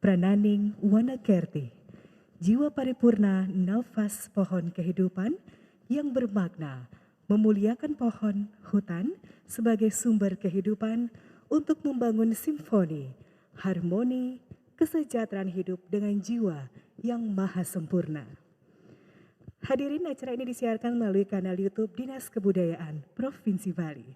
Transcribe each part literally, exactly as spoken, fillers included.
Rananing Wana Kerti, jiwa paripurna nafas pohon kehidupan yang bermakna memuliakan pohon hutan sebagai sumber kehidupan untuk membangun simfoni, harmoni, kesejahteraan hidup dengan jiwa yang maha sempurna. Hadirin, acara ini disiarkan melalui kanal YouTube Dinas Kebudayaan Provinsi Bali.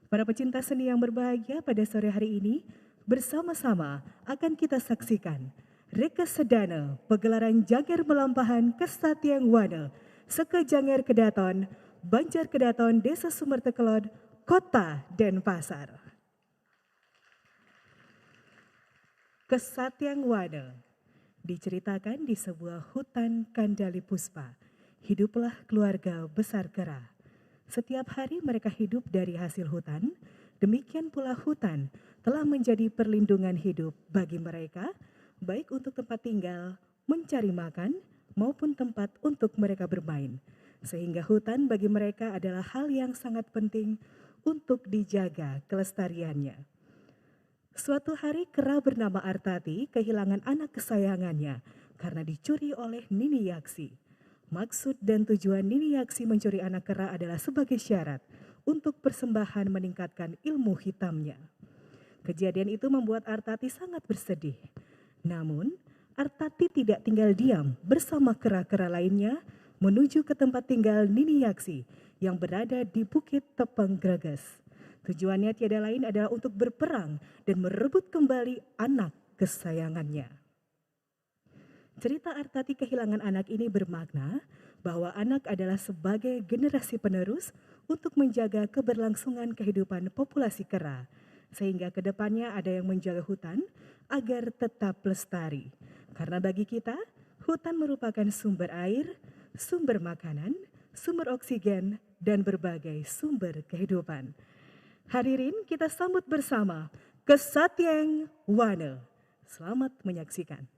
Para pecinta seni yang berbahagia, pada sore hari ini bersama-sama akan kita saksikan Reka Sedana pegelaran Janger Melampahan Kesatiang Wana, Seka Janger Kedaton, Banjar Kedaton, Desa Sumertekelod, Kota Denpasar. Kesatiang Wana diceritakan di sebuah hutan kandali puspa. Hiduplah keluarga besar kera. Setiap hari mereka hidup dari hasil hutan, demikian pula hutan telah menjadi perlindungan hidup bagi mereka, baik untuk tempat tinggal, mencari makan, maupun tempat untuk mereka bermain. Sehingga hutan bagi mereka adalah hal yang sangat penting untuk dijaga kelestariannya. Suatu hari, kera bernama Artati kehilangan anak kesayangannya karena dicuri oleh Nini Yaksi. Maksud dan tujuan Nini Yaksi mencuri anak kera adalah sebagai syarat untuk persembahan meningkatkan ilmu hitamnya. Kejadian itu membuat Artati sangat bersedih. Namun, Artati tidak tinggal diam, bersama kera-kera lainnya menuju ke tempat tinggal Nini Yaksi yang berada di Bukit Tepeng Greges. Tujuannya tiada lain adalah untuk berperang dan merebut kembali anak kesayangannya. Cerita Artati kehilangan anak ini bermakna bahwa anak adalah sebagai generasi penerus untuk menjaga keberlangsungan kehidupan populasi kera, sehingga ke depannya ada yang menjaga hutan agar tetap lestari. Karena bagi kita, hutan merupakan sumber air, sumber makanan, sumber oksigen, dan berbagai sumber kehidupan. Hadirin, kita sambut bersama Kesatiang Wana. Selamat menyaksikan.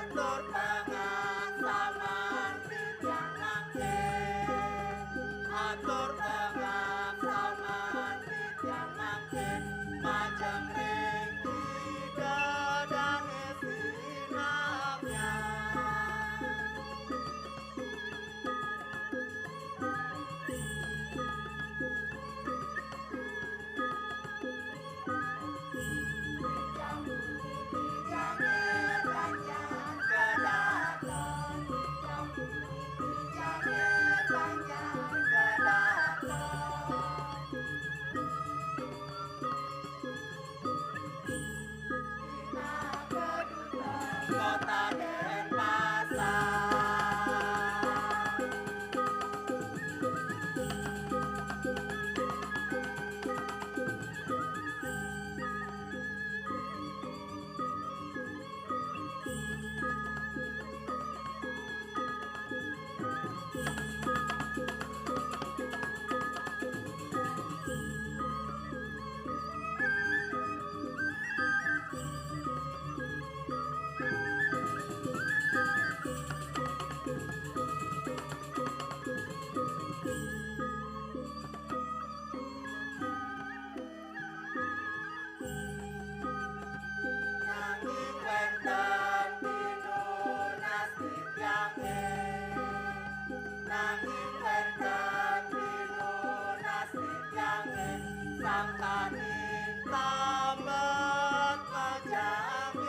Atur pangapsaman titiang mangkin, atur pangapsaman titiang mangkin, majeng ring Ida Dane Sinamya. Kota Denpasar. Nanging wénten pinunas titiangé. Nanging wénten pinunas titiangé. Sangkaning tambet pajangéran.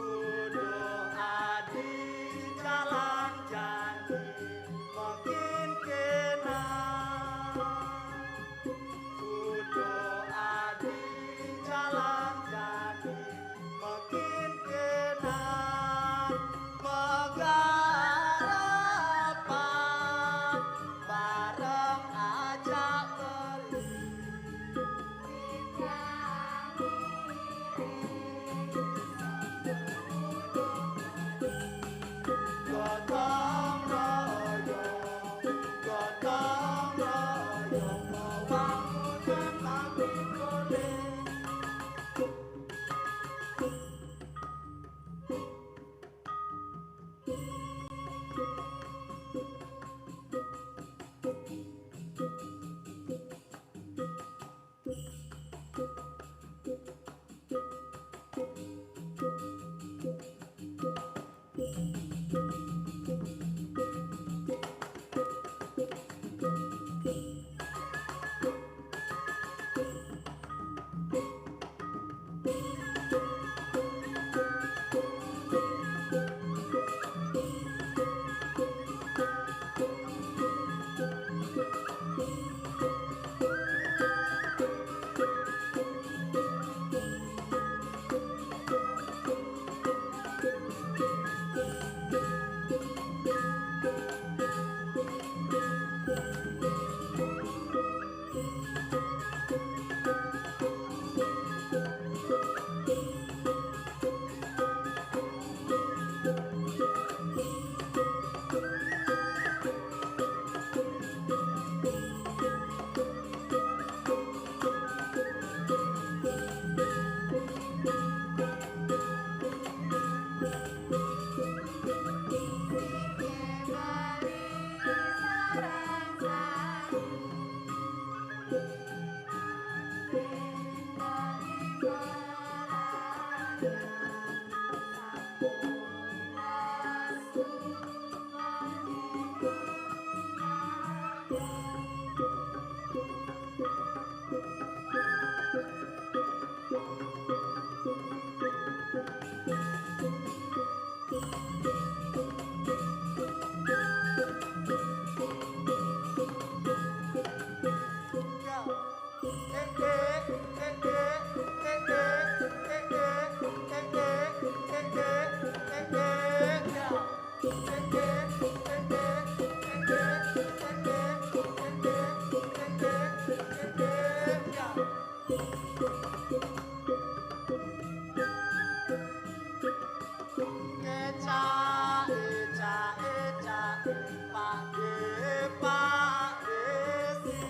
Uduh adi jalan janji mungkin kena. Uduh adi jalan janji mungkin kena. Megarapan bareng aja beli. Gotong royong, gotong royong, bawa utang tapi boleh. Ecak, ecak, ecak, Pak De, Pak Desi.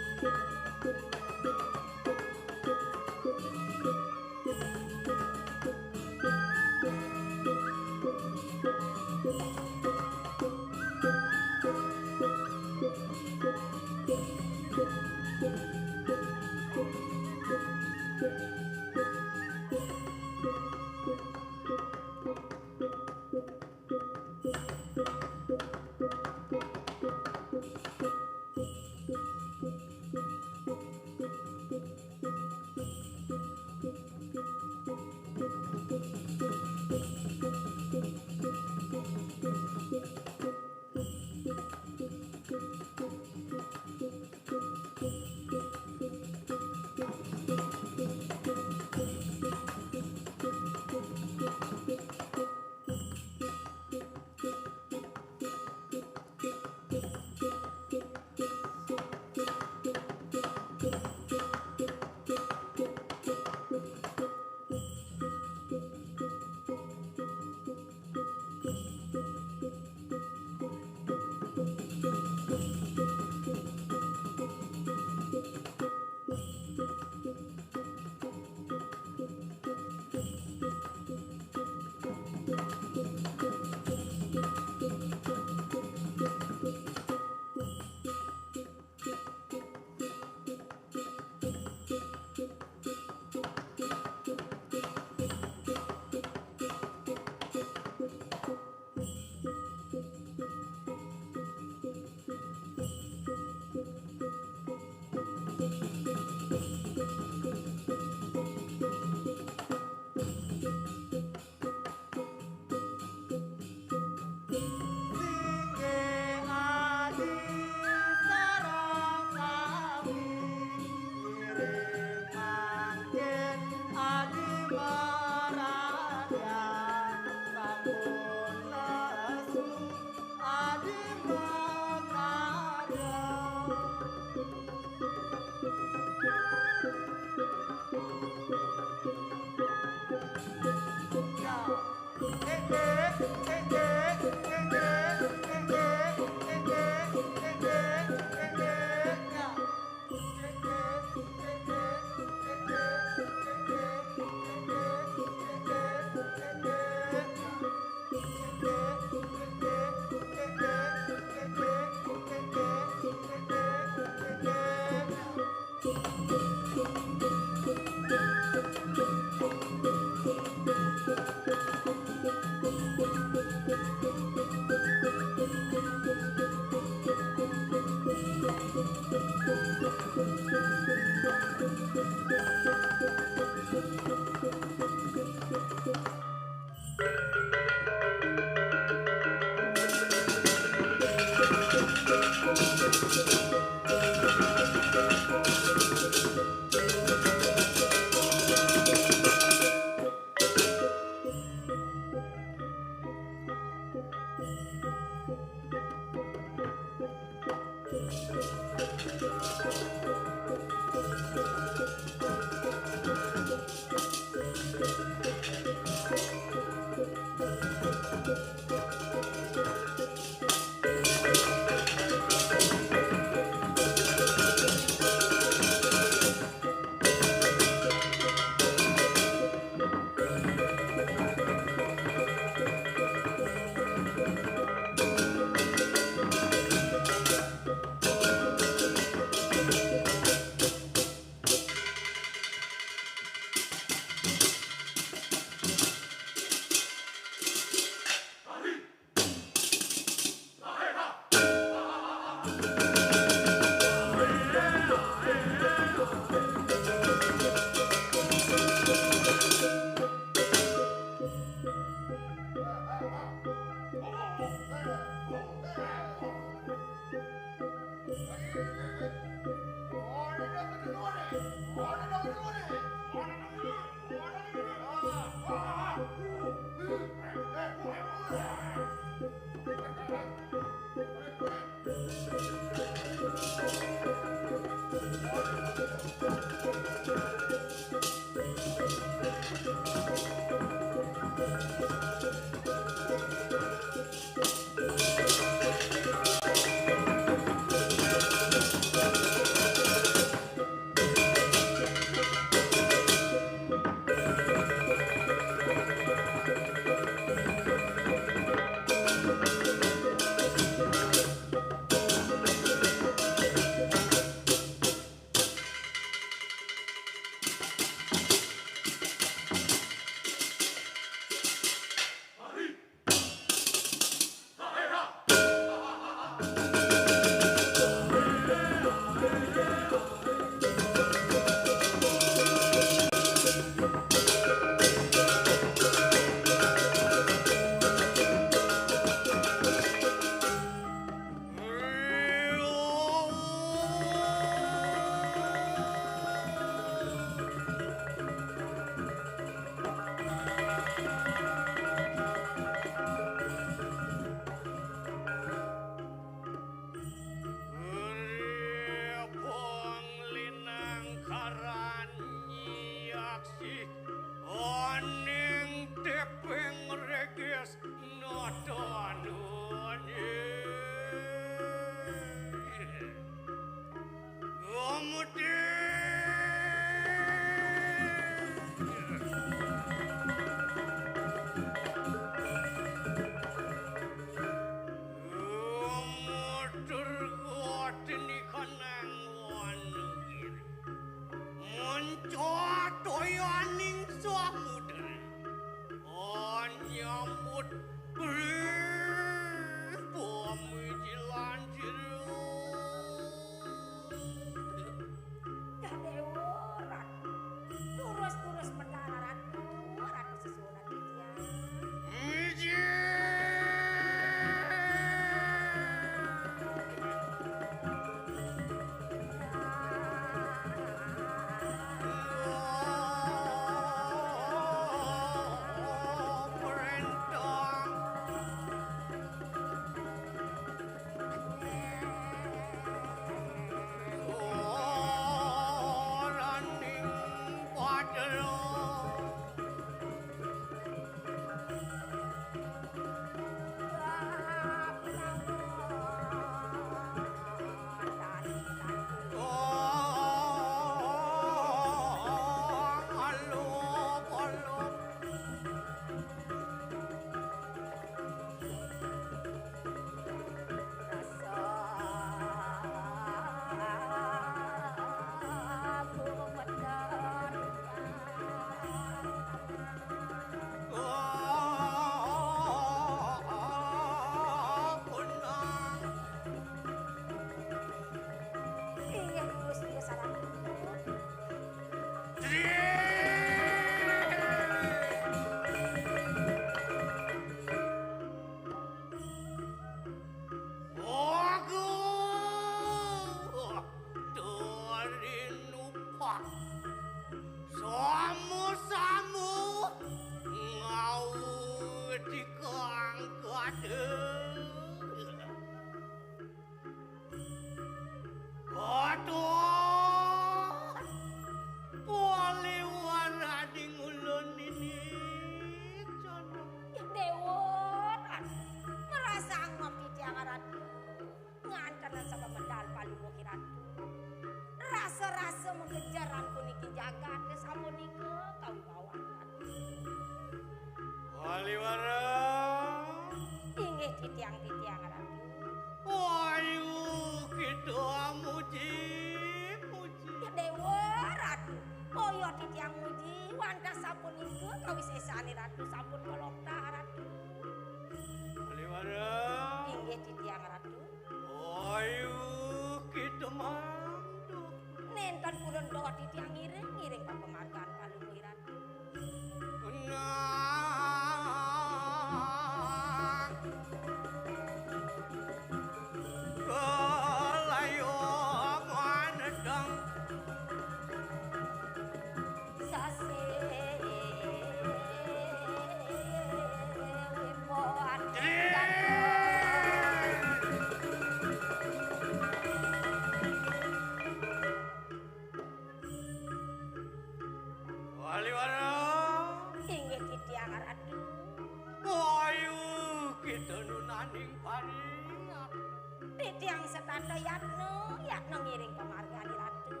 Yang setata yatno, yatno ngiring pamargane Ratu.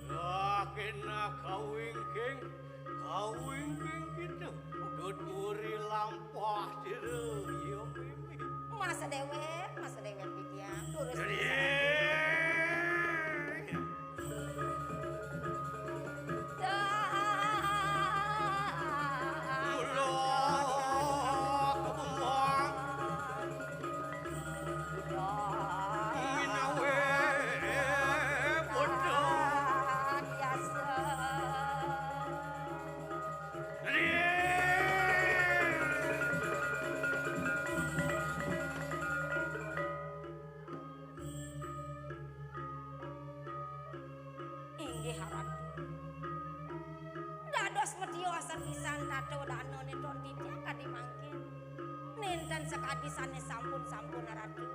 Lah, kena kawingking, kawingking kita. Tuturi lampah sira, ya, Mimi. Masa dewek, masa dewek, Bidya. Terus. Jadi, Inggih, Ratu. Dados metiosan pisan tata dana neton titiang kadi mangkin. Nenten sakadi sane sampun-sampun, Ratu.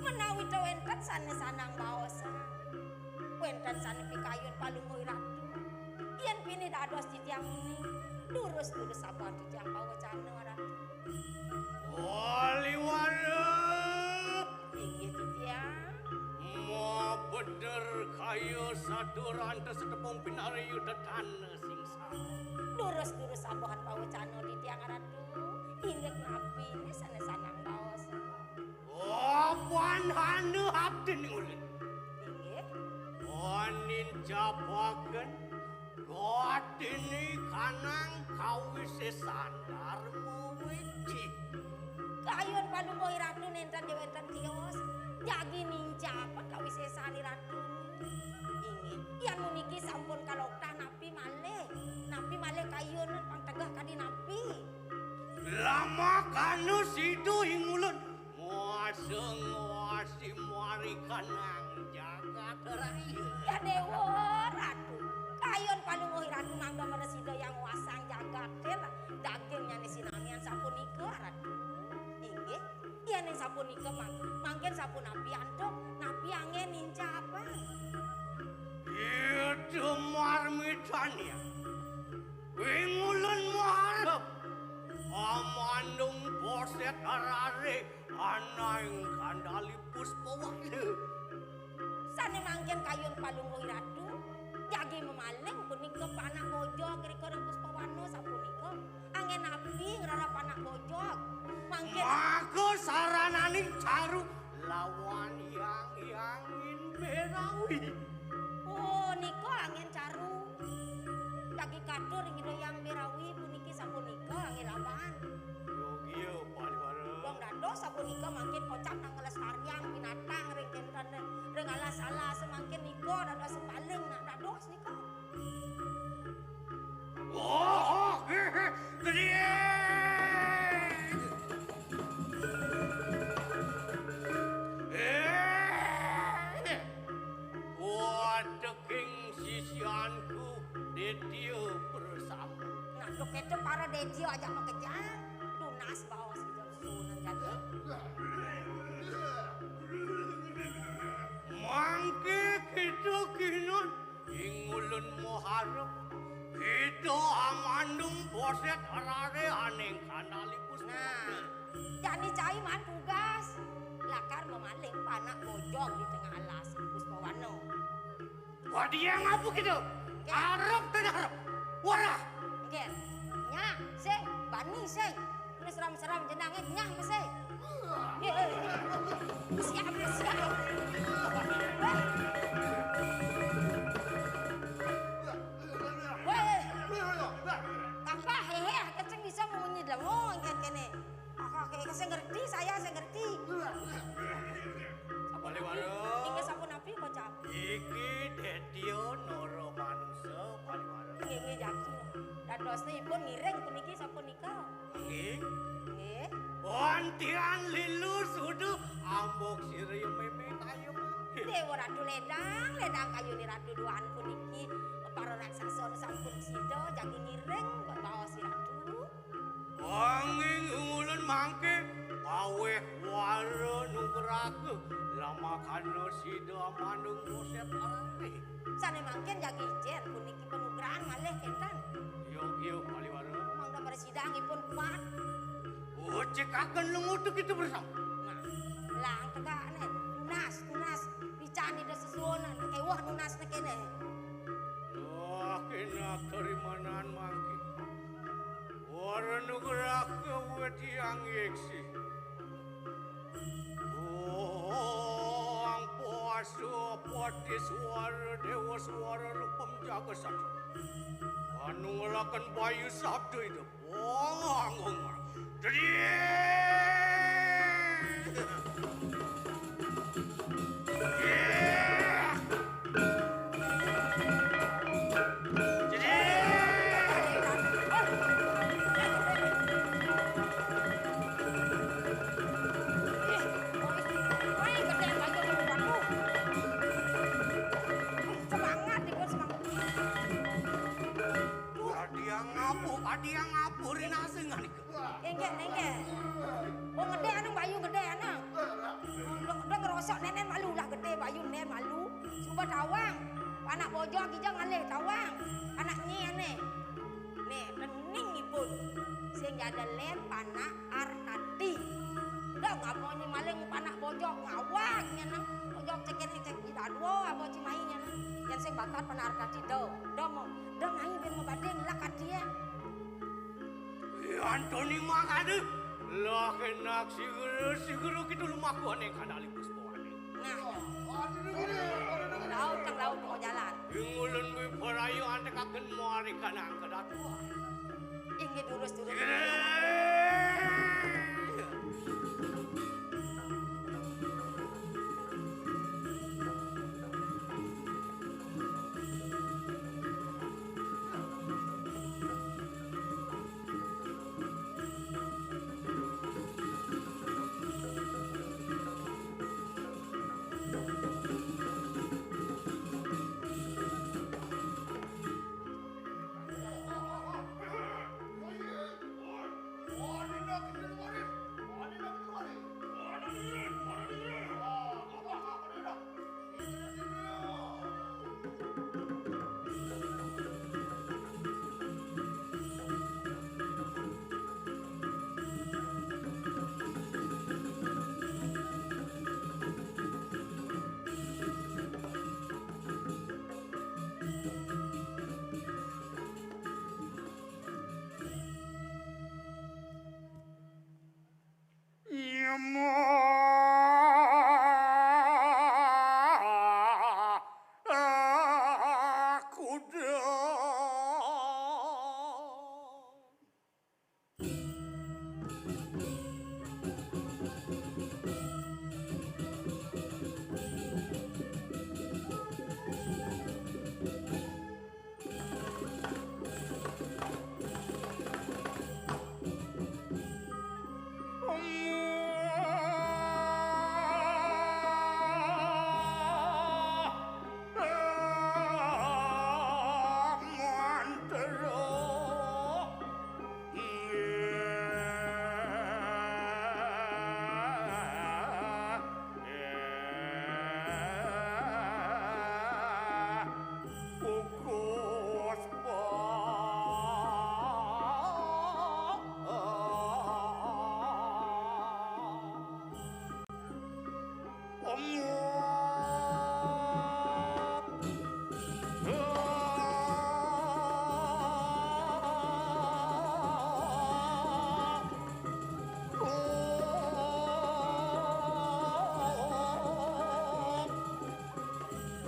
Menawi ta wenten sane sanang baosan, wenten sane pikayun palungguh Ratu. Yen pini dados titiang muni, durus-durus sabda titiang pawecana, Ratu. Wali warep. Inggih, titiang. Mau bener kaya saturan setepung pinariyu tetana sing sama. Durus-durus sabohan pawecana titiang, Ratu. Inggih, napi ne sane sanang baos. Apan hana abdi ulun. Inggih. Anin jabaken Gatine kanang kawisesan Darma Wiji. Kayun palungguh Ratu nenten ja wenten tios. Jagi nincapan kawisesan Ratu. Inggih, yan muniki sampun kaloktah napi malih? Napi malih kayun pang tegeh kadi napi? Lamakana sida ing ulun. Muasa nguasi marikanang jagat raya. Ya Dewa Ratu, kayun palungguh Ratu mangda mresida yang nguasang jagat, dagingnyane sinamian sapunika, Ratu. Inggih, yen sapunika mang-, mangkin sapunapi antuk, napi anggen nincapan? Itu marmitanya. Wingulun muarep. Amandung boset arare anaing kandali Puspawana. Sane mangkin kayun palungguh Ratu, jagi mamaling punika panak bojog rika ring Puspawana sapunika. Anggen napi ngrereh panak bojog? Mangkin maka sarananing caru lawan Hyang Hyangin Berawi. Oh, nika anggen caru. Jagi katur ring Ida Hyang Berawi puniki sapunika anggen laban. Yogia, Paliwara. Wong dados sapunika mangkin kocap nang nglestariang binatang ring kenten ring alas-alas mangkin nika dados paling nak dados nika. Oh, oh, gedhe. Eh, wadeking sisianku Detya Persama. Nah, lho keto para Detya ajak makejang. Tunas baos ida sunan jati. Mangke kita kinun ing ulun muharep. Kita amandung boset arare aning kandali Puspawana. Nah, jani cai maan tugas. Lakar mamaling panak bojog di tengah alas Puspawana. Wadiang apa kita? Oke. Arep ten arep. Warah. Oke. Nya, sing, bani sing. Terus seram-seram jenenge nyah mesti. Ye, eh. Siap, siap. Weh. Weh. Kakak, hehe, keceng bisa munyi dalam. Oh, kene. Kakak, kene, saya ngerti, saya, saya ngerti. Sampun Bali napi? Warung. Iki sampun napi, kocap? Iki Detya Nara Manusa, Bali Warung. Nggih, nggih, jaki. Dadosne ipun ngiring puniki sapunika. Nggih. Nggih. Wantian lilu sudu ambok sirya meme kayu. Dewa Ratu ledang, ledang kayune Ratu duan puniki. Para raksasa sampun sida jagi ngiring baos Ratu. Anging ulun mangke paweh wara nugraha lamakana sida manung doset arane. Sane mangkin jagi ijen puniki panugrahan malih kenten. Iya, iya, Bali Warung. Mangda mresidang ipun kuat. Ucikaken lungutuk itu bersama. Nah, Lang tegak ne, tunas, tunas. Pican ida sesuunan, keweh nunasne kene. Wah, kena kerimanan mangke. Wara nugraha wetiang yeksi. Wong puasa pati suara dewa suara rupem jaga satu. Anu ngelaken bayu sabda itu. Wong, wong, wong. Jeding! Jeding! Jeding! Ih, woi, woi, gedé banget lu, Bang. Semangat, ikut semangat. Adi yang ngapu, adi yang ngapu, rinasing, nika. Inggih, inggih. Wong gedé anu, bayu gedé anu. Udah, udah ngerosok, nenen malu lah gedé, bayu nenen malu. Coba tawang. Anak bojog ija ngalih tawang. Anak nyi ane. Nih, reningipun. Sing jada len panak Artati. Dah ngapa nyi maling panak bojog ngawag nyana. Bojog cekin cek ida dua apa cimai nyana. Yang sing bakat panak Artati do. Do mau. Do ngai ben mau bading lah katie. Antoni mangada. Lah kenak sigera, sigera kita lumaku aneng kana lipus poane. Nah, laut kang laut mau jalan. Ingulun wi parayu antekaken muari kanang kedatuan. Inggih durus durus. Sigera. Nyemah kuda.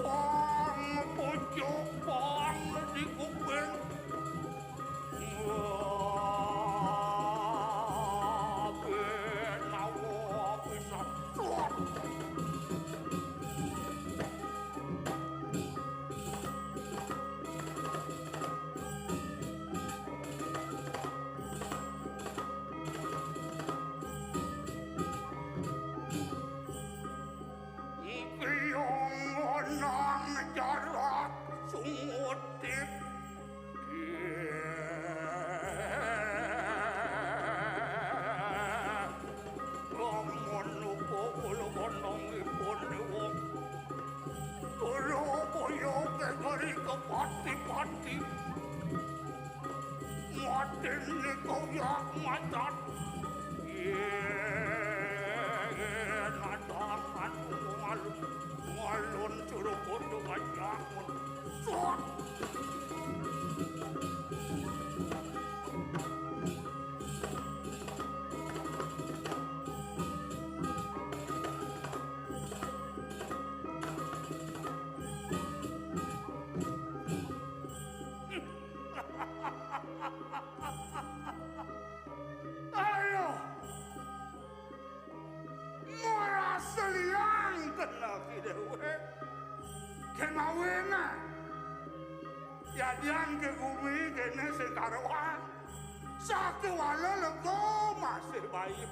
Pang pucuk pang di kuping. Wah, ben awo pisan. Wah. Kiyong ngonang jarak sumudip. Lamun uga kula kondongipun wong. Kula kaya kengeri kepati-pati. Matin niku yak macan. Yén ada Ki déwék. Kén mawinan. Yadian ké gumi kéné sing karuan. Sakéwala lega masih bayu.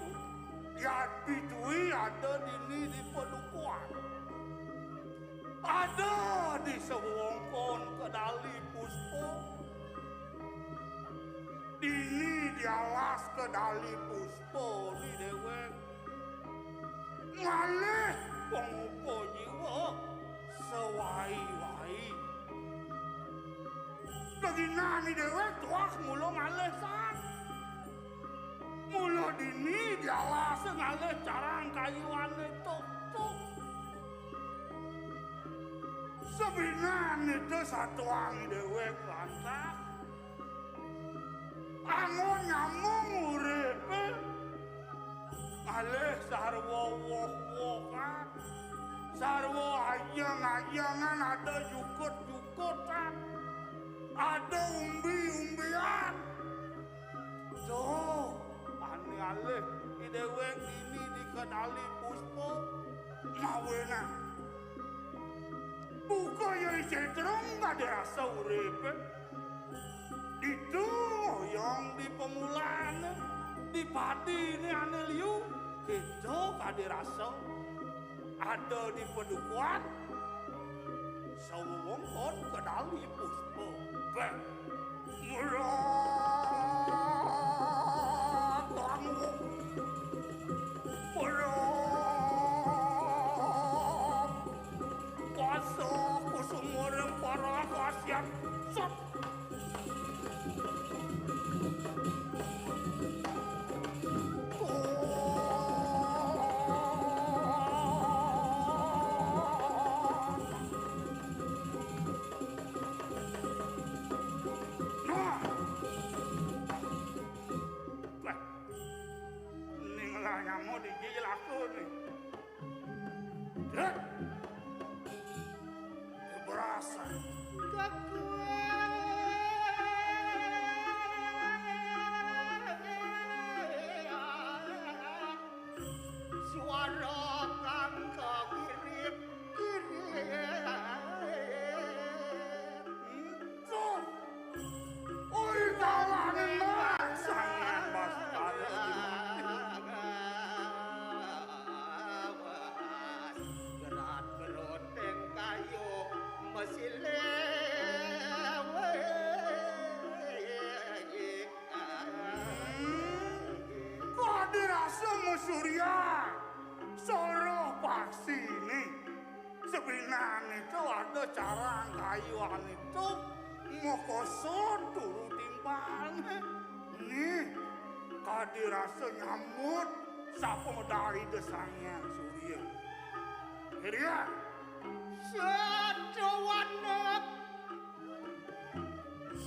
Yat pituwi ada dini di padukuhan. Ada di sewewengkon Kedali Puspa. Dini di alas Kedali Puspa ni déwék. Ngalih pangupa jiwa sawai-wai. Geginan ni déwék tuah mula ngalih san. Mula dini di alas ngalih carang kayuané tuk-tuk. Sabinan ida satuang déwék lantas. Anggon nyambung uripé. Ngalih sarwa woh-wohan. Sarwa ajeng-ajengan, ada jukut-jukutan. Ada umbi-umbian. Tuh, ané ngalih i déwék dini di Kedali Puspa. Mawinan. Buka ya i cetrung kadén rasa uripé. Ditu ngoyong di pemulané, di padiné ané liu, kéto kadén rasa. Ada di padukuhan, sawewengkon Kedali Puspa. Béh. Mula tanggung. Mula kuasa kusuma ring para kasiat. Sat. Nah. Wah. Ning lah nyamuk di gigi laku nih. Dut. Berasa. Suara kang kagirit-girit. Tuh. Oi, kalane Mas, Sang Hyang Baskara Dimati. Gerat-geroting kayu mesilih. Hmm, kok dirasa mesurya? Soroh paksine. Sebinane to ada carang kayuan itu mokoso turu timpalne. Nih, kadi rasa nyambut sapa medal Ida Sang Hyang Surya. Surya. Sedawana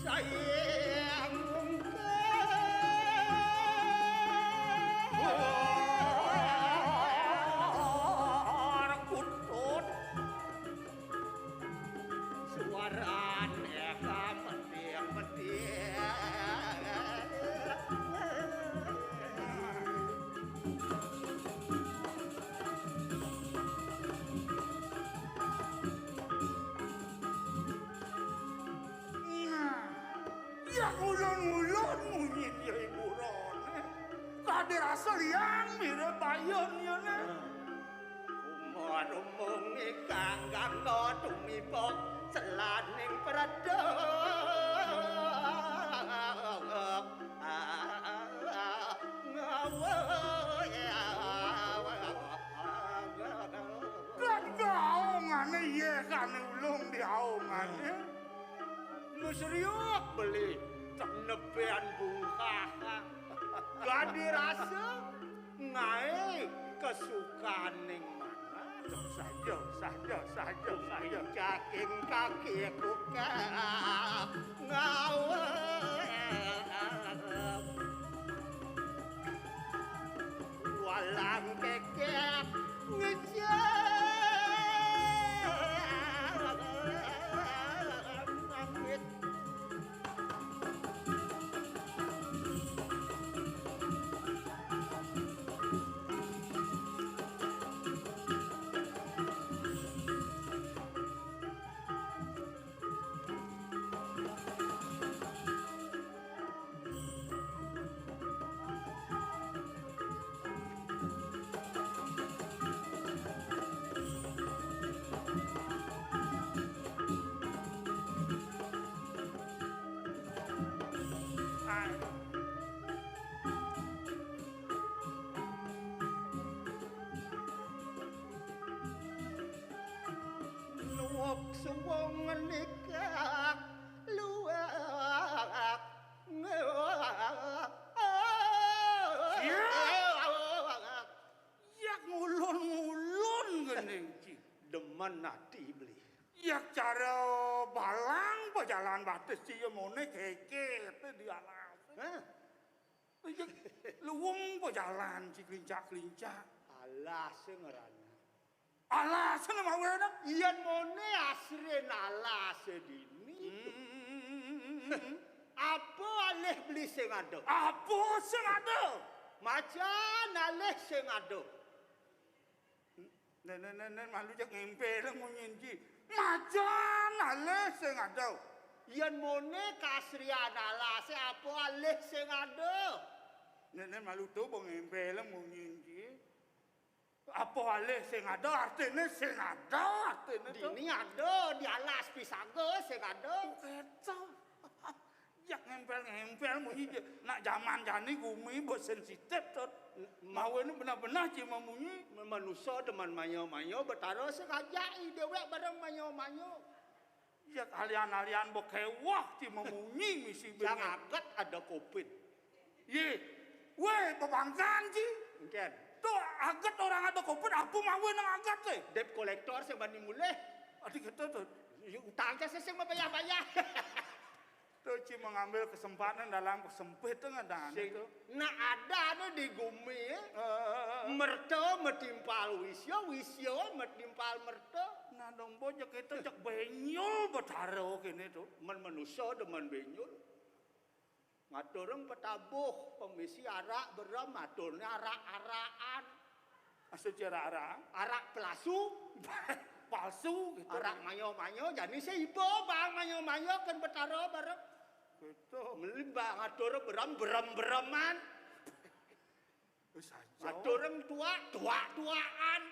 Sayang mungkar kutut suarane kameding-meding. Nah, ya ulun-ulun munyin ya hiburane. Kade rasa liang mirip bayun ya ne. Kumarumung ikang gangga tumipok selaning peredek. Ngawe. Kan gaongane ye kane ulung diaongane. Mesriuk beli tek nebean bungkahan. Gadi rasa ngae kesukaning manah. Saja, saja, saja, saja. Caking kaki kuka ngawe. Walang kekek ngejam amit. Suwung nikah luwak. Yak ngulun-ngulun ngening ci. Demen ati beli. Yak cara balang pejalan batis ci ya mone keket di alas. Hah? Yak luwung pejalan ci kelincak-kelincak. Alas ngerana. Alas ne mawe ne. Yen mone asrin alas dini. Hmm. Apa alih beli sing ada? Apa sing ada? Macan alih sing ada. Nen, nen, nen, nen, malu jak ngempel munyin ci. Macan alih sing ada. Yen mone kasrian alase apa alih sing ada? Nen, nen, malu to bo ngempel munyin ci. Apa alih sing ada artine sing ada artine to. Dini ada di alas pisaga sing ada. Keto. Jak ngempel-ngempel munyi je. Nak jaman jani gumi bo sensitif to. Mawe ne benar-benar ci mamunyi. Manusa demen maya-maya betara sing ajak i dewek bareng maya-maya. Jak alian-alian bo kewah ci mamunyi misi Jang bengek. Aget ada covid. Ye. Weh, bebangkan ci. Engken. To aget orang ada covid apa mawe nang aget te. Debt collector sing bani mulih. Adi keto to. Ya, utang ke sing bayar-bayar. To ci mengambil kesempatan dalam kesempatan ada Sing to. Nak ada anu di gumi ya. Eh, eh, eh. Merta metimpal wisya, wisya metimpal merta. Nah, dong bo jak keto jak benyol betara kene to. Men manusa demen benyol. Ngatureng petabuh pemisi arak berem aturne arak-arakan. Maksud ci arak-arak? Arak pelasu, Palsu gitu. arak mayo-mayo jani seiba bang mayo-mayo kan betara bareng. Gitu. Meli bang atur berem berem-bereman. Saja. Atureng tuak, tuak-tuakan.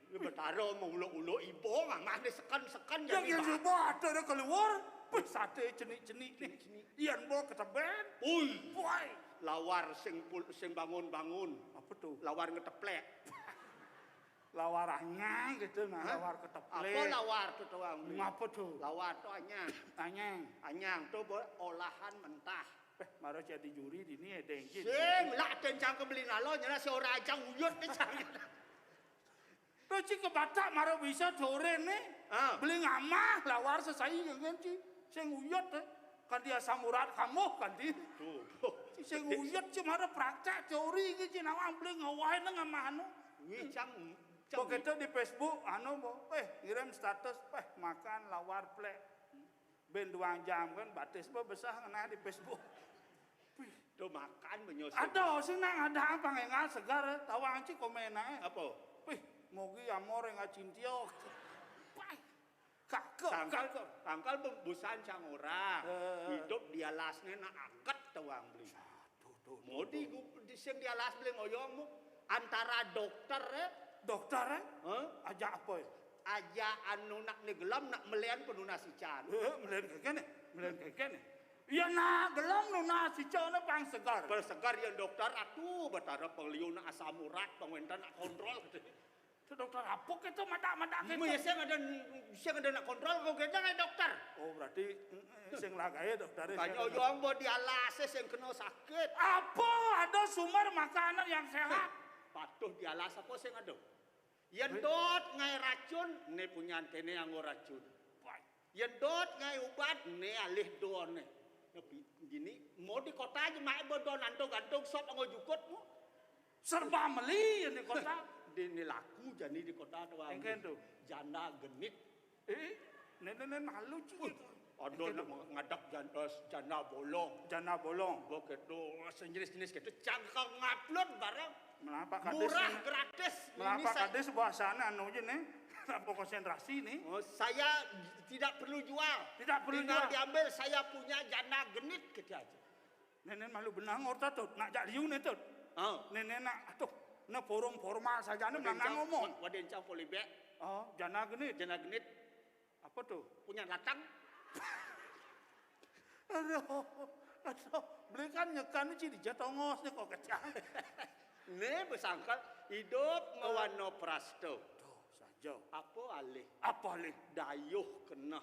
Ya betara mau uluk-uluk iba mamah dia seken-seken Yang jani yang bang. Suba ada keluar. Pih sate cenik-cenik ni. Cenik-cenik. Yang bo keteben. Ui, Boy. Lawar sing pul- sing bangun-bangun. Apa tu? Lawar ngeteplek. Lawar anyang gitu nah, Hah? Lawar keteplek. Apa lawar tu tuang? Ngapa tu? Lawar tu anyang. Anyang. Anyang tu bo- olahan mentah. Eh, mara jadi juri dini ya dengki. Sing lah kencang ke beli nalo nyala seorang aja uyut kencang. Terus ci ke Batak mara bisa doren nih. Ah. Beli ngamah lawar sesai dengan ci. Sing uyut eh. Kan dia samurat kamu kan di. Tu. Sing uyut ci mara praktek teori iki ci nawang beli ngawain ngamah anu. Wi cang Bo kita di Facebook anu bo, eh ngirim status, eh makan lawar plek. Ben dua jam kan batis bo besar ngena di Facebook. Tu makan menyusun. Ada sih nang ada apa ngengal segar eh. Tawang ci komen ae. Apa? Pih, mogi amor yang acintio. Pai. Kakek, Tangkal kakek. tangkal busan cang orang. Eh. Hidup di alasnya nak angkat tuang beli. Tuh, tuh. Mau di gu- di sing di alas beli ngoyong mu antara dokter eh. Dokter eh? Hah? Aja apa ya? Aja anu nak ni gelam nak melian penunas ican. Eh, melen keke nih, melen keke nih. Iya nak gelam nunas ica ne pang segar. Persegar yang dokter atuh betara pengliu nak asam urat pengwenten nak kontrol. Itu dokter apa kita madak-madak Kamu kita. Ya sing ada sing ada nak kontrol kau kita ngai dokter. Oh berarti mm, eh, sing lagae dokter. Tanya oyong bo di alas sing kena sakit. Apa ada sumber makanan yang sehat? Patuh di alas apa sing ada? Yen dot ngai racun, ne punyan kene anggo racun. Yen dot ngai ubat, ne alih done. Tapi gini, mau di kota aja mai bo don antung-antung sop anggo jukut mu. Serba meli ini kota. Di ni laku jani di kota tu. Engken tu. Janda genit. Eh, nenen malu ci. Ada nak ngadap janda, janda bolong. Jana bolong. Bo kedo, sejenis-jenis kedo cangkang ngupload barang. Melapa kadis? Murah gratis. Melapa saya- kadis bahasana anu je nih. Apa konsentrasi nih? Oh, saya tidak perlu jual. Tidak perlu Tinggal jual. Diambil, saya punya janda genit gitu aja. Nenen malu benang orta tut. Nak jak liu nih tut. Oh. Nenen nak atuh. Nah forum formal saja nih Wadencang- menang ngomong. Wadencang polybag, Oh, jana genit. janda genit, Apa tuh? punya latang. Aduh, aduh, beli kan nyekan ci di jatongos nih kok kecang. Nih besangkal hidup ngawano prasto. Tuh, saja. Apa alih? Apa alih? Dayuh keneh.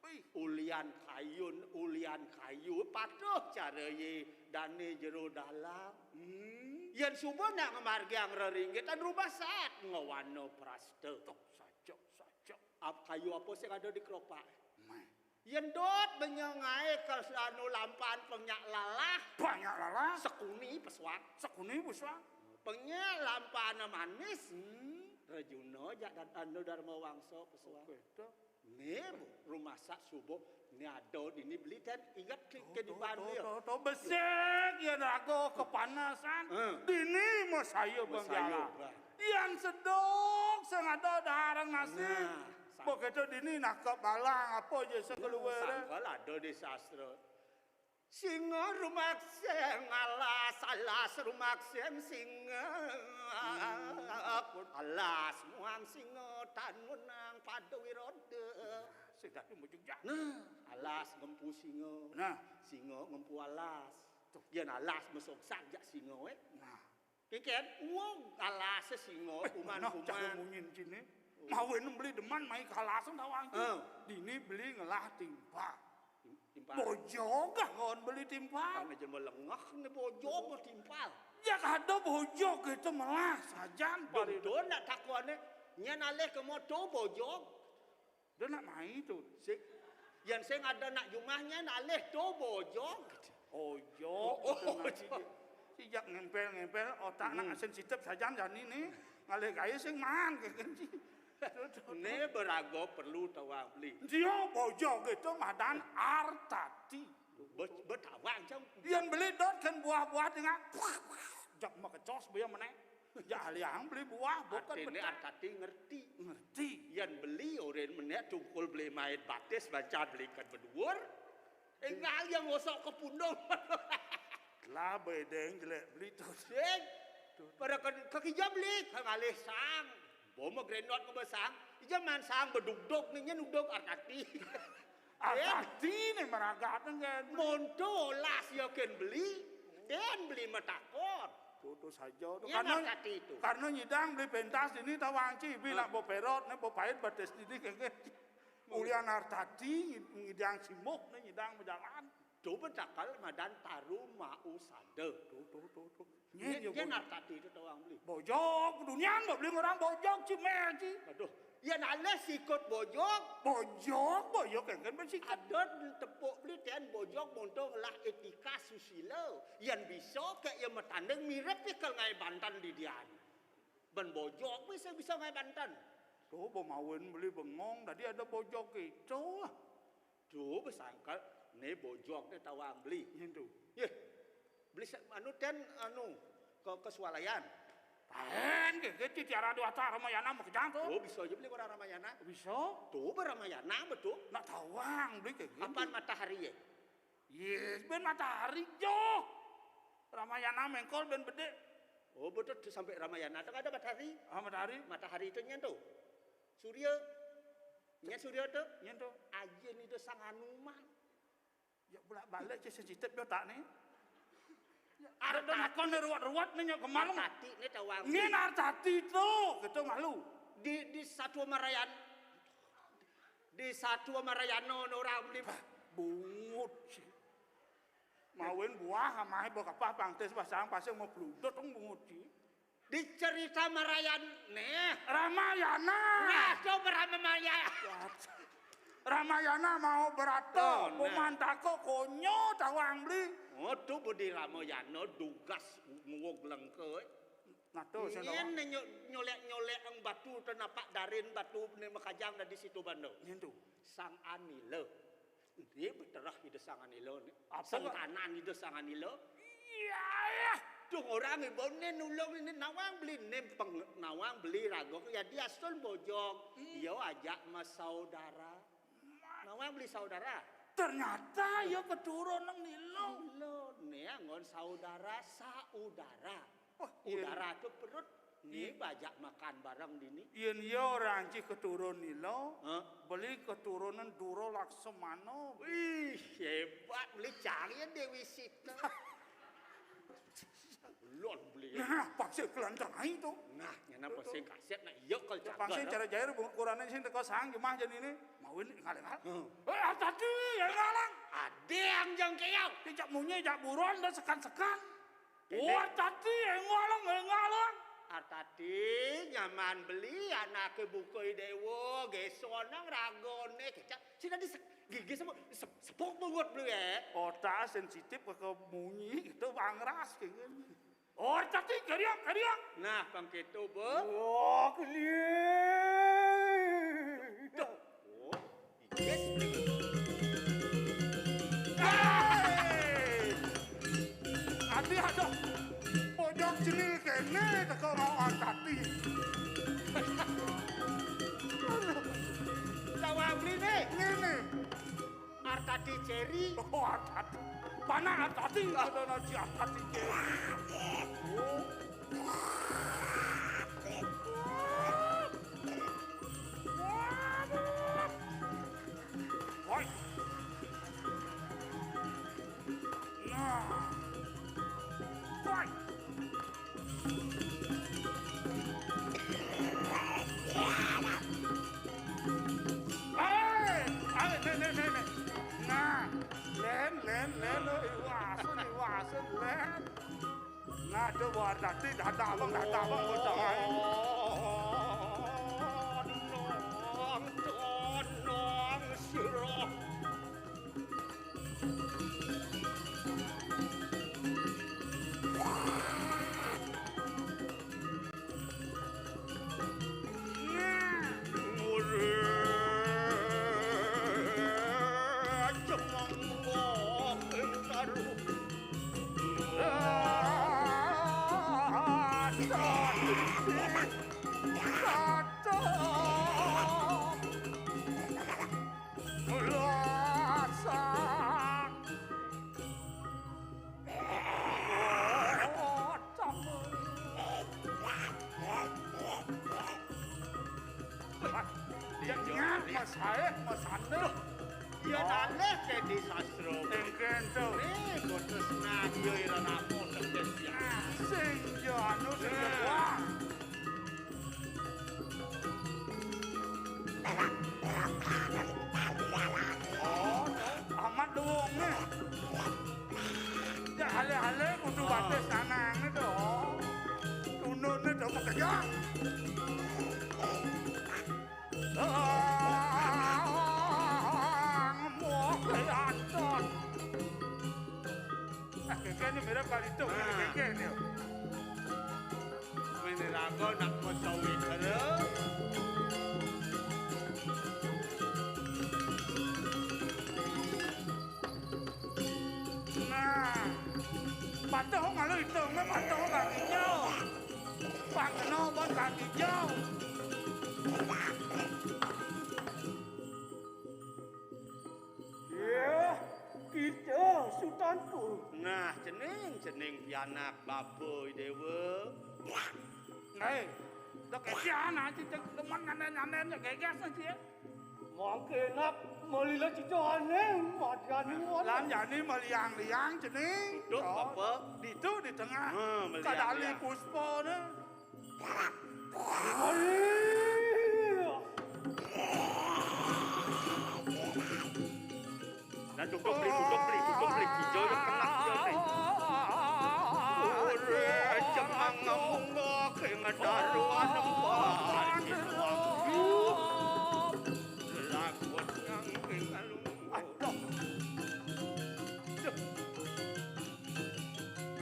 Wih. Ulian kayun, ulian kayu, patuh cara ye dane jero dalam. Hmm. Yen suba nak ngamargiang reringgitan, rumasat ngawana prasta. Tok, sajak, sajak. Ap-, kayu apa sing ada di keropak? Meh. Yen dot benya ngae ke anu lampaan penyak lalah. Penyak lalah? Sekuni pesuat. Sekuni pesuat. Penyak lampaan manis. Hmm. Rejuna jak dan anu Dharma Wangsa pesuat. Oke, dah. Ni, Bu, rumasat suba, ni ada dini beli ten ingat ke, to, ke di to, Bandia. To, to, to, besik, ya, raga kepanasan. Eh. Dini mesaya. Mesaya bang jalan. Bang. Yang sedok, sing ada daharang nasi. Nah, sang- Begitu dini nangkep balang, apa je sekeluar. Sangkal ada di sastra. Singa rumakseng alas, alas rumakseng singa. Hmm. Alas muang singa, tan menang pada wiroda. Sing dadi mujug jak. Nah, alas ngempu singa. Nah. Singa ngempu alas. Tuh. Yen alas mesoksak jak singa, eh. Nah. Keken, wong alase singa, eh, kuman-kuman. Cara munyin cine. Oh. Mawen beli demen mai kalasan tawang. Eh. Dini beli ngelah timpal. Tim-, timpal. Bojog ah kon beli timpal. Karena jelema lengah ne bojog mah timpal. Ya kada bojog gitu melah sajan. Dong, pari. Dong nak takone, nyen alih ke moto bojog. Dia nak mai tu. Si, yang sing ada nak jumahnya nak alih tu bojog. Ojo. Oh, oh, gitu, nak. Si, si jak ngempel-ngempel otak nak. Hmm. Asin sitep sajan jani ni. Ngalih gaya sing man, kayak gitu. Tu, tu, tu. Ne berago perlu tawang beli. Dia bojog itu madan artati. Be-, betawang jam. Yang beli dot kan buah-buah tengah. Jak makecos buaya meneh. Ya, aliang beli buah, bukan. Artine pecah. Artati ngerti. Ngerti. Yan beli, oren menek tungkul beli mait batis, bancar beli kan beduur. Enggal yang ngosok ke pundung. Lah, bedeng jelek beli tu. Sing. Pada ke, ke kija beli, ke ngalih sang. Boma grendot ke besang. Ija man sang bedugdug, ni nyen udug artati. Artati ni meragat kan. Monto las ya ken beli, ken beli matakon. Tutu saja tu. Iya, karena, artati tu. Karena nyidang beli pentas ini tawang ci, beli. Ah. Nak boperot, ni bopait batis ini kan. Ulian artati, nyidang simuh, ni nyidang berjalan. Tu betakal madan taru mau sada. Tu, tu, tu, tu. Nyen, nyen, nyen, nyen artati tu tawang beli. Bojog, dunian ba beli orang bojog, ci meh, ci. Aduh, yan alih sikut bojog. Bojog, bojog, kan, kan, bersikut. Ada tepuk beli ten bojog monto ngelah etika susila. Yan bisa ke ya matanding mirip pikal ngai banten di dian. Ban bojog bisa, bisa ngai banten. Tu, bemawen beli bengong, tadi ada bojog itu. Tu besangkal, ne bojog ne tawang beli. Nyen tu. Yeh, beli sa-, anu ten, anu, ke, ke swalayan. Tahen ke, ke, ti tiara dua ta Ramayana makejang tu. Oh, bisa aja beli orang Ramayana. Bisa. Tu beramayana betul. Nak tawang beli ke, ke. Apaan matahari ya? Yes, ben matahari jo. Ramayana mengkol ben bedek. Oh, betul tu sampai Ramayana tu ada matahari. Ah, matahari. Matahari tu nyen tu. Surya. Nyen surya tu? Nyen tu. Aja ni tu Sang Hanuman. Ya, bolak-balik je sensitif dia tak ni. Ya, ada nakon ni ruwet-ruwet ni nyak kemalu. Artati ni tawang. Nyen artati tu, gitu malu. Di, di Satwa Marayan-, di Satwa Marayana ni orang beli. Bah, bungut sih. Mawin buah amai bakapah pangtis pasang pasang mau peludut dong bungut sih. Di cerita Marayan-, nih. Ramayana. Nah, coba Ramayana. Ramayana mau berato, oh, nah. Pemantako konyo tawang beli. Oh, tu budi Ramayana dugas nguwug lengke. Nah, tu, saya nyen nyo-, nyolek-nyolek ang batu tenapak darin batu ni makajang dari situ bando. Nyen tu. Sang Anila. Ini beterah Ida Sang Anila ni. Apa? Sengkanan Ida Sang Anila. Iya, iya. Tuh orang ibu ni nulung ini nawang beli ni peng-, nawang beli raga. Ya dia asul bojog. Hmm. Iya ajak mas saudara. Ma- Nawang beli saudara. Ternyata ya keturunan Nila. Nila. Ni anggon saudara, saudara. Wah, iya. Udara tu perut. Ni bajak makan bareng dini. Yen iya orang ci keturun Nila, hah? Beli keturunan Dura Laksamana. Wih, hebat. Beli cari ya Dewi Sita. Lon beli. Nah, pang sing kelantar ae to. Nah, nyana pang sing kasét, nah, iya kal jagat. Pang sing cara jair bu-, kurane sing teko sang jemah jenine. Mawin ngalengal. Hmm. Eh, hati-hati, ya ngalang. Ade yang jangkeang. Cicak munyi, jak buron, dan sekan-sekan. Kene. Oh, hati-hati, ya ngalang, ya ngalang. Artati nyaman beli anake buka dewa, gesonang ragone, kecak. Sing dadi se-, gigi semu-, se-, sepuk bungut beli, ya. Otak sensitif ke, ke munyi, itu bangras, kayak gini. Oh, cacing, keriang, keriang. Nah, pang keto, Bos. Wah, keliang. Tuh. Oh, yes. Hei! Ati, aduh. Pojok jenil kene teko mau Artati. Aduh. Tawa beli nih. Ngene. Artati Ceri. Oh, Artati. Mana Artati? Ah. Ada naji Artati Ceri. Oh. Woi. Nah. Woi. Eh, eh, nih, nih, nih, nih. Nah, len, len, len, lo, iwasen, iwasen, len. Nah, coba dadi dadah abang, dadah abang, bocah ae. Nang, nang, sira. Mas Sae, Mas Ande. Iya, aneh ke di sastra. Engken to. Eh, kok tresna iya ira namo neken ya. Sing ya anu sing ya. Nah. Wah. Oh, amat duwunge. Ya, ale-ale kudu batis tanane to. Tundukne do mekeja. Ah, moh keyanton. Ah, kekene mirip kali itu, nah. Kekene. Meniraga nak mesawi kere. Nah, patuh malu itu, nggak patuh kaki jauh. Pang kena ban kaki jauh. Ya, kita Sutanku. Nah, cening, cening pianak bapa Dewa. Hei, dak kesian aja cek demen nganen-nganen ya gegas aja ya. Mangke nak melila cita aneh, mati anu. Lan jani meliang-liang cening. Duduk, oh, Bapak. Ditu di tengah. Ha, meliang-liang. Kadali puspa ne. Nah, duduk, Bli, duduk, Bli, duduk, Bli. Hijau yang kena, hijau, Bli. Ore, cemang ngamung, kengetaruan, empat. Lakon yang kengalung. Aduh. Duh.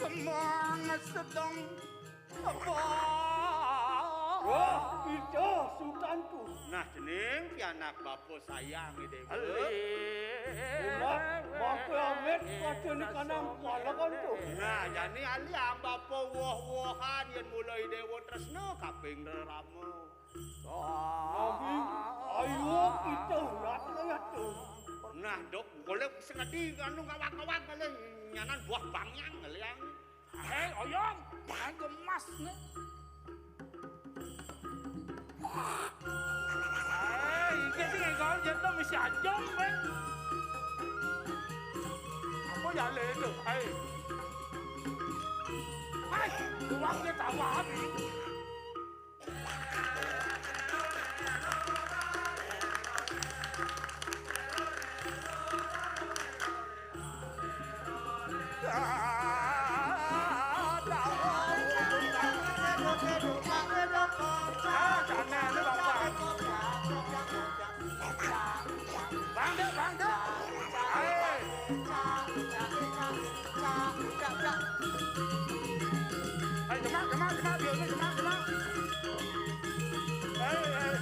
Kemang sedang apa? Wah, itu Sutanku. Nah, cening pianak bapa sayang, Dewa. Enak, bapa awet, pada ni kanang palakan tu. Nah, jani ali bapa woh-wohan yen mulai Dewa tresna kaping rama. Nabi, ayo kita urat layat tu. Nah, dok, boleh sengadi anu kawak-kawak kali nyanan buah bangyang kali yang. Hei, oyong, main gemas ne. Hei, iki sing gaul yen to mesti ajong, Bang. Apa ya le itu? Hei. Wong ki tawani. Ayo, jemak, jemak, jemak, biar ini jemak, jemak. Ayo, ayo.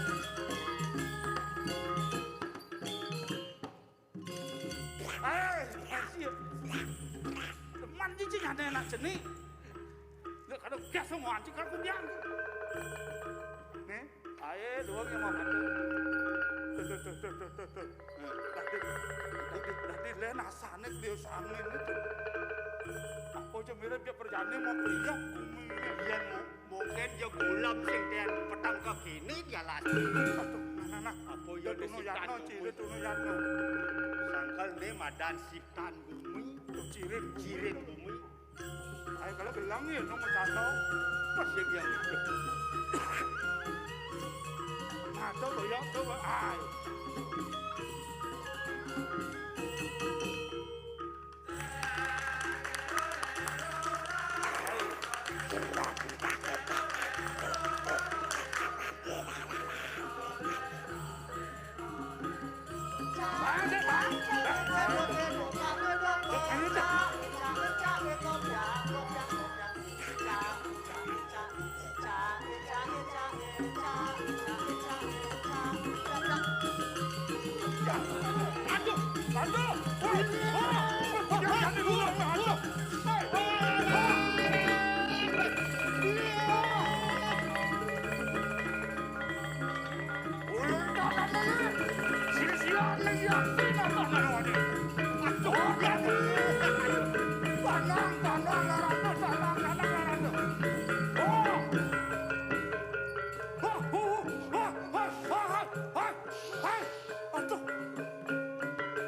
Ayo, ayo. Teman cici ada enak jenih. Nggak, kadang gas semua anjing, kan kunyang. Nih, ayo, dua yang mau kata. Tuh, tuh, tuh, tuh, tuh, tuh, tuh. Nah, tadi, tadi, tadi, le, nasane dia sangin itu. Apa aja mirip dia perjane mau keliak bumi ini. Iya, mau. Mungkin ya gulem sing den peteng ke kene dia lagi. Aduh, nah, nah, nah. Apa ya Tunu Yatno, Ci, Tunu Yatno. Sangkal ne madan siptan bumi. Tuh, cirin. Cirin bumi. Ayo kalau gelang ya, no macano. Pas ya dia. Nah, coba ya, coba. Ayo.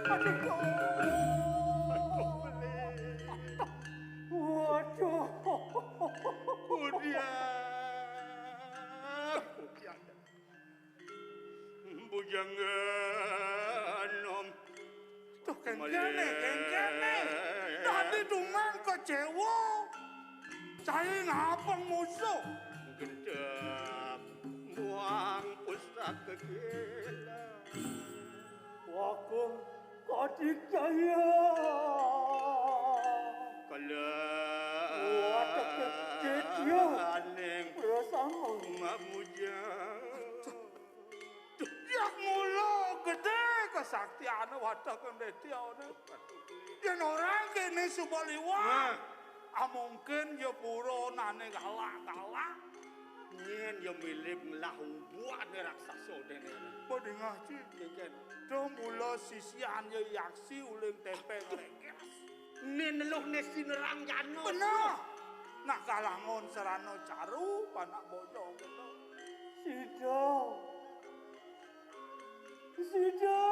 Aduh. Waduh. Kudian. Kudian. Bujang enom. Tuh, kengkene, kengkene. Tadi dungan kecewa. Saya ngapeng musuh. Gendap buang pusaka gila. Wakung Kadik Jaya. Kala. Watek kecil. Aning. Prasama. Mamuja. Duh, ya mula gedhe kesaktiane wadah kang Dedyane. Yen ora kene suba liwat. Nah. Ah, mungkin ya pura nane galak-galak. Yen ya milih ngelah ubuane raksasa dene. Padha ngaji. Nggih, Ken. Do mula sisian ya yaksi uling tempe ngreges. Nen luh ne sinerang jana. Bener. Nak kalangon serana caru, panak bojo kena. Sida. Sida.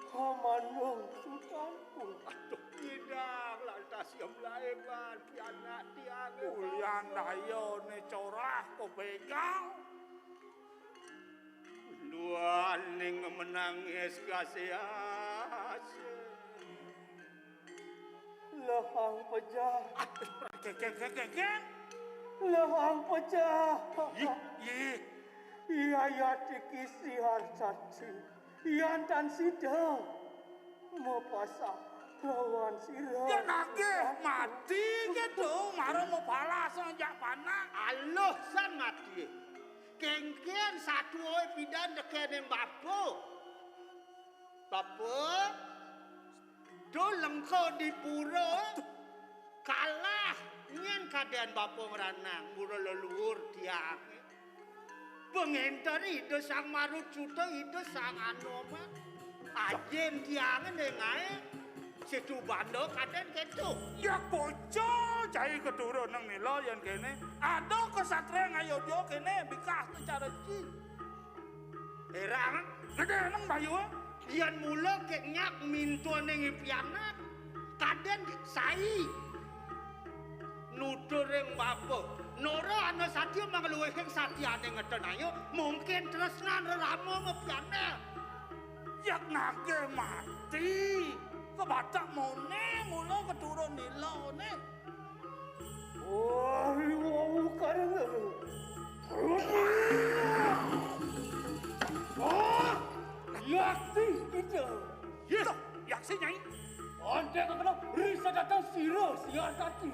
Kamandung sutanku. Aduh, nyidang lantas ya mlaeman pianak tiange. Ulian dayane corah kebegal. Luaning menangis kasih asih. Lehang pejah. Geng, geng, geng, geng, geng. Lehang pejah. Yih, yih. Iya, iya, tikisi harcaci. Yan tan sida. Mapasah lawan sira. Ya nagih mati ke to, mara mabalas njak panak. Aluh san mati. Kengken satuwe pidan tekene bapa. Bapa, do lengko di pura, kalah nyen kaden bapa ngranang, mula leluhur tiang. Pengenter Ida Sang Marut Suta, Ida Sang Anoman. Ajin tiange ning ae, Situ Banda kaden keto. Ya bocah cai keturun nang nila yen kene. Ada kesatria ngayodya kene, bikas tu cara ci. Erang. Gede nang bayu. Yen mula kek nyak mintu ning pianak. Kaden sai. Nuduh ring bapa. Nora ana satia mangluwihing satiane ngeten ayo, mungkin tresnan rerama mapianeh. Yak nagih mati, kebatak mone mula keturun nilane. Wah, wau karena. Wah, yakti kita. Yes, yaksi, Nyai. Ande kena risa datang sira siar tadi.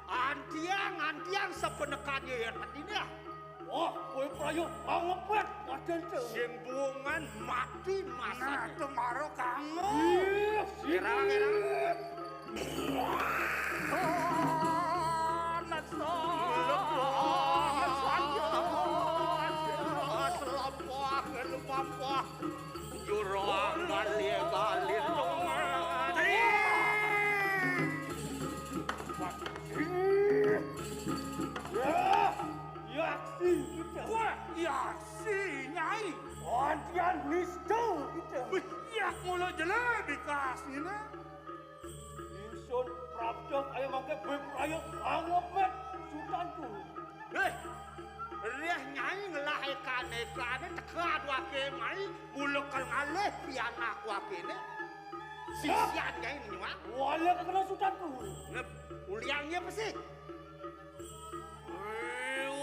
Antiang, antiang sepenekan ya tadi nih. Wah, kowe praya angepet waden, Cek. Sing buungan mati masane. Nah, temaro kango. Ih, sirang, sirang. Oh, neso. Selampah, lumampah. Jurang ngalir-ngalir. Ih. Ya, yaksi kita. Wah, yaksi, Nyai. Antian nista kita. Wih, yak mula jele bikas ngene. Ingsun prapta kaya mangke bepraya angepet sutanku. Heh, reh Nyai ngelah ekan-ekane teka duake mai, mula kal ngalih pianak wakene. Sisian Nyai nyuak. Wala kena sutanku. Ngep, uliannya apa sih?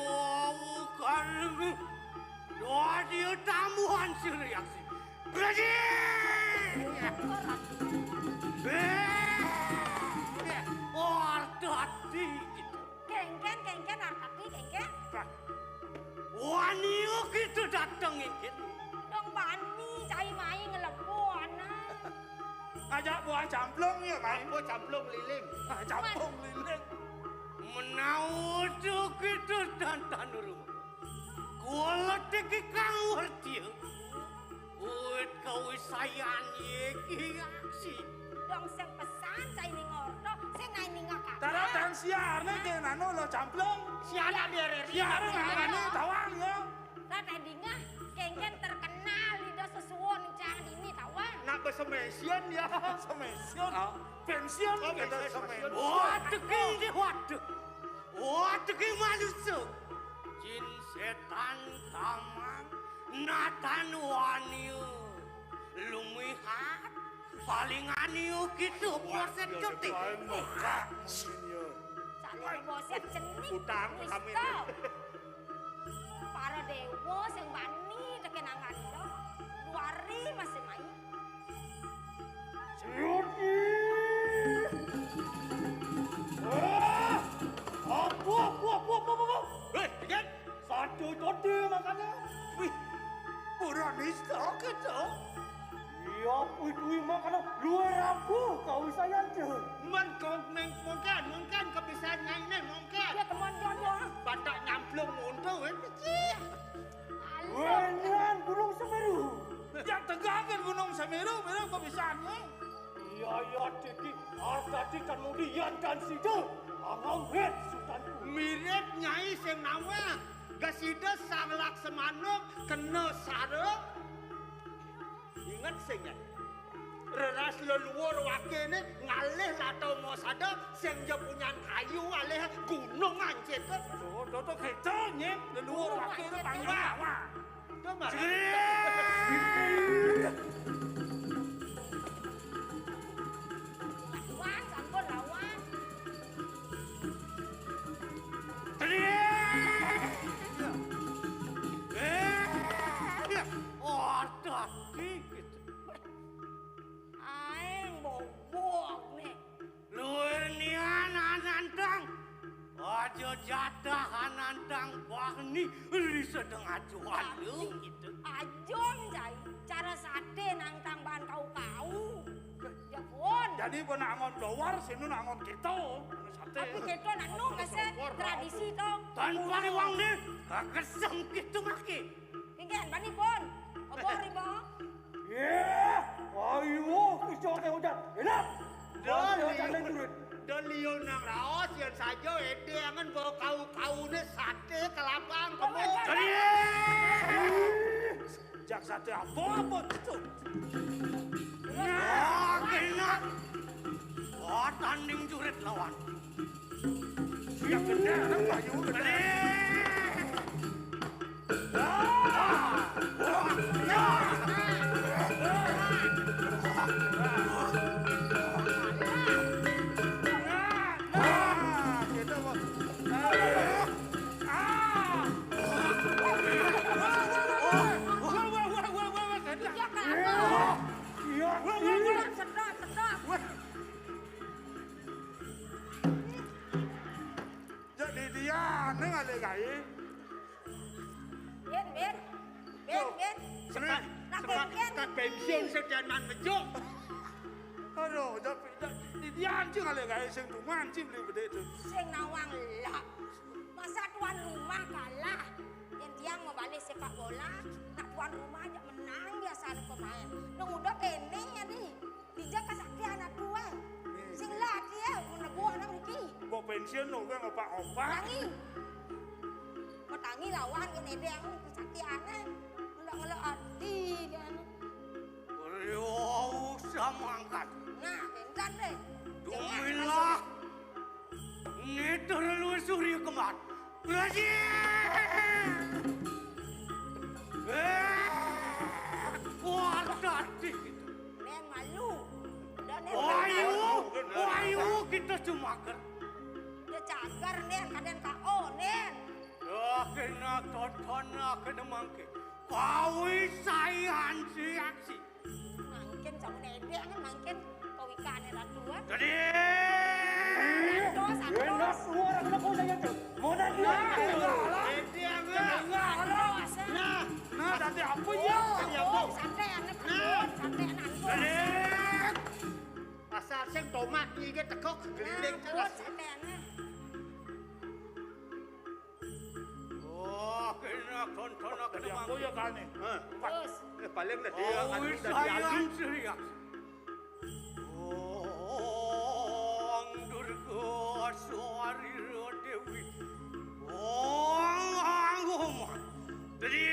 Wau karmi. Doa dia tambuhan siriaksi. Belajar. Oh, artati gitu. Kengken, kengken, artati, kengken. Wani gitu dateng gitu. Dong bani, cai mai ngelebo, anak. Ajak buah camplung ya, Mai. Apa camplung liling? Ah, camplung liling. Menawa to kita dan tanuru. Kuala teki kang wertia. Uit kawisayan iki aksi. Dong sing pesan, cai ning orto, sing nai ning ngakak. Tara dan siar nih, ke nano lo camplung. Siar biar siar nangane tawang ya. Lah, teh dingah, kengken terkenal ida sesuwun cang dini tawang. Nak besemesion ya. Semesion. Ah. Pensiun. Oh, kita pensiun, semesion. Waduh, iki waduh. Waduh, iki manusa. Jin setan tamang, natan wania. Lumihat. Paling aniu gitu, boset cuti. Mekak sini ya. Saling boset cenik. Utang kami. Para dewa sing bani tekenangan do. Duari masih main. Cuti. Ah! Apa, apa, apa, apa, apa? Hei, Jen! Satu tode makanya. Wih, pura nista kita. Iya, kuwi, kuwi makanya luar aku kau saya aja. Men kau meng-, mungkin, mungkin kebiasaan nyaine mungkin. Ya, teman jodoh. Batak nyamplung mundur, eh, kecil. Wenyan Gunung Semeru. Yang tegakkan Gunung Semeru, Meru kebiasaannya. Iya, iya, Diki. Artati kemudian dan sida angawet sutanku. Mirip Nyai sing nawa. Gesida Sang Laksamana kena sara. Inget sing, Nyai. Reras leluhur wakene ngalih latau mosada sing ja punyan kayu alih gunung ancit. Oh, toto keto, Nyai. Leluhur wakene panggil lawan. Lawan, sampun lawan. Waduh, iki. Aeng bobok nih. Luir nian anantang. Aja jatah anantang bahni ri sedeng ajuan lu gitu. Ajong, Cai. Cara sate nantang bahan kau-kau. Ya pun. Jadi pun angon blowar, sinu angon keto. Sate. Tapi keto nak nu kese tradisi to. Tanpa riwang nih, kesem gitu maki. Inggen, bani pun. Obor ribo. Yeh, ayo, iso ke udah. Enak. Doli. Doli nang raos yang saja ede angen bawa kau-kaune sate kelabang kemu. Jak sate apa, apa itu? Nah, kena. Wah, tanding jurit lawan. Ya gedé, anak bayu gedé. Iya, Kak. Sedot, sedot. Jadi dia ning ale gaé. Bin, bin. Bin, bin. Sekat, sekat pensiun sekian man ngejuk. Aduh, jadi dia anjing ale gaé sing tuman sing beli bedé itu. Sing nawang lah. Masa tuan rumah kalah? Yang tiang mau balik sepak bola, nak tuan rumah aja menang biasa ada pemain. Nang udah kene ya nih. Dija kasaktian atuh, eh. Sing laki, eh, mun nebu anak mriki. Mbok pensiun lho, kowe ngopak-opak. Tangi. Kok tangi lawan kene deh, aku kasaktian, eh. Ngelok-ngelok ati, kan. Ayo, usah mangkat. Nah, bentar deh. Dumilah. Ngeter lu suri kemat. Lagi. Eh, kuat tadi. Nen malu. Udah, Nen. Ayo, ayo kita cuma ker. Dia cagar, Nen, kadang K O, Nen. Ya, kena tonton, kena mangke. Kawi sayan si aksi. Mangkin sama nedek kan, mangkin kawikane ratuan. Jadi. Santos, santos. Enak suara, kenapa saya tuh? Mau nanya. Nah, iya, lah. Nedek, lah. Nah, nah, nah, tadi apa ya? Oh, tadi apa? Santai, anak. Nah. Santai, anak. Jadi. Asal sing tomat iki teko keliling. Nah, terus. Santai, anak. Oh, kena tonton aku. Tadi aku ya kane. Hah? Terus. Eh, paling tadi oh, anu wis tadi sayang alih. Sih, ya. Ong Durga Swarira Dewi. Ong Angoma. Tadi.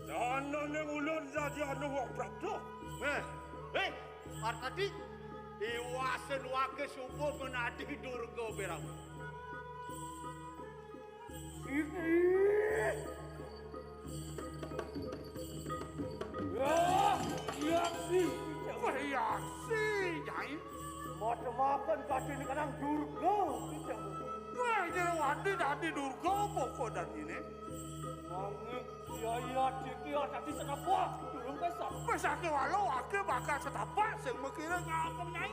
Janane ulun dadi anu wong prapta. Eh, eh, Artadi, iwasen wake subuh menadi Durga Berawa. Iki. Wah, iya sih. Wah, iya sih, Nyai. Macam apa tadi ini kenang Durga, kita. Wah, jero wadi dadi Durga pokok dan ini. Nanging iya, iya, diki dadi setapak, durung pesan. Wis ake walau ake bakal setapak sing mekire ngapem, Nyai.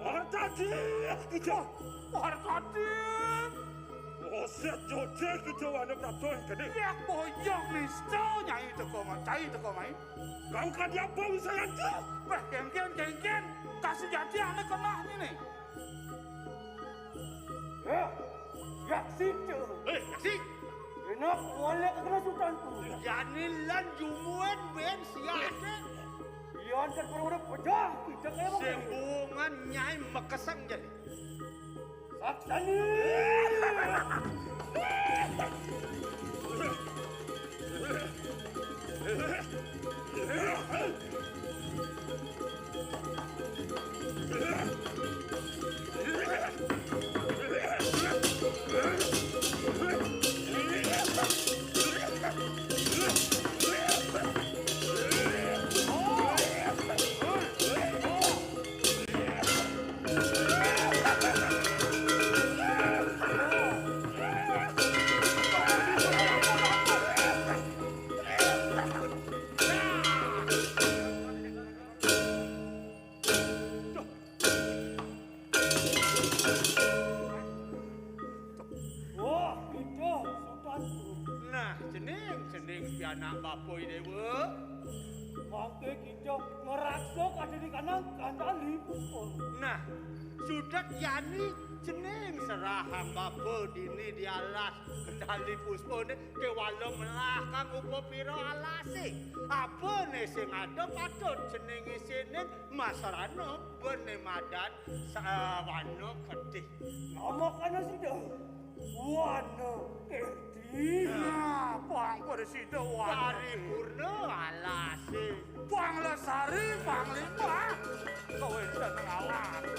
Artadi, kita. Artadi. Oset jote kita wana praton kene. Ya boyong nista nyai teko ma-, cai teko mai. Kang kadi apa wisayanti? Weh, kengken, kengken. Kasih jadi ane kena ini. Ya, yaksi, Cuk. Eh, yaksi. Enak, boleh kena sultan tu. Jani lan jumuen ben siate. Iya, antar perang udah pecah. Kita kayak apa? Sembungan nyai mekesang jadi. Saksani. Apa ini, Bu? Mangke kita ngeraksa kadene kanang kandhani pun. Nah, sudat yani jeneng serahang baba dini di alas Kendali Puspane kewala melah kang upapira alase. Apane sing ada patut jeneng isine Masrana bene madan sawana gedhe. Ngomong kana sida. Wana Kirti. Nah, pangkur sida wana. Paripurna alase. Panglesari panglima. Kowe seneng awake.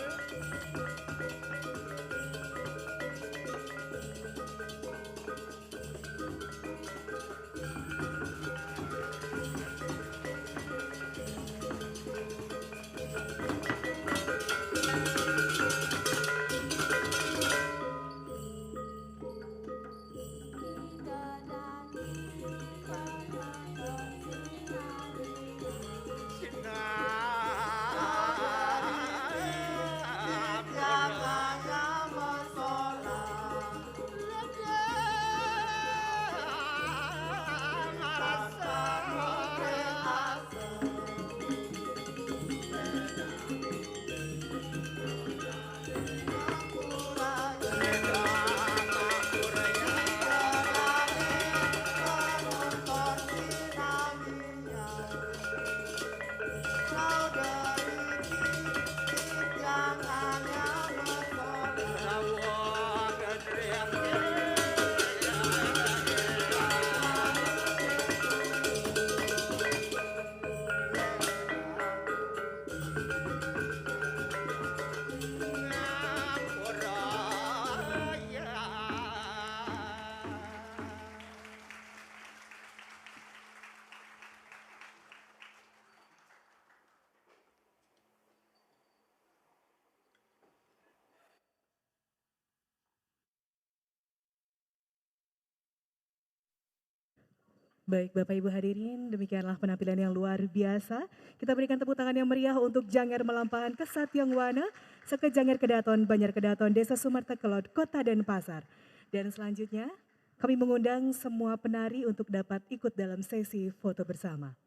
Baik, Bapak Ibu hadirin, demikianlah penampilan yang luar biasa. Kita berikan tepuk tangan yang meriah untuk Janger Melampahan Kesatria Wana, Seke Janger Kedaton, Banjar Kedaton, Desa Sumerta Kelod, Kota Denpasar. Dan selanjutnya, kami mengundang semua penari untuk dapat ikut dalam sesi foto bersama.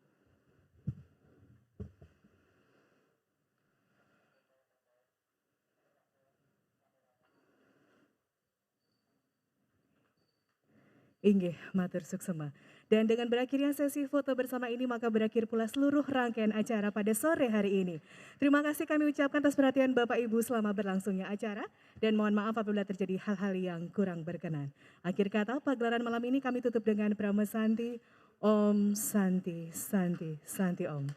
Inggih, matur suksema. Dan dengan berakhirnya sesi foto bersama ini, maka berakhir pula seluruh rangkaian acara pada sore hari ini. Terima kasih kami ucapkan atas perhatian Bapak Ibu selama berlangsungnya acara, dan mohon maaf apabila terjadi hal-hal yang kurang berkenan. Akhir kata, pagelaran malam ini kami tutup dengan Parama Santi, Om Santi, Santi, Santi Om.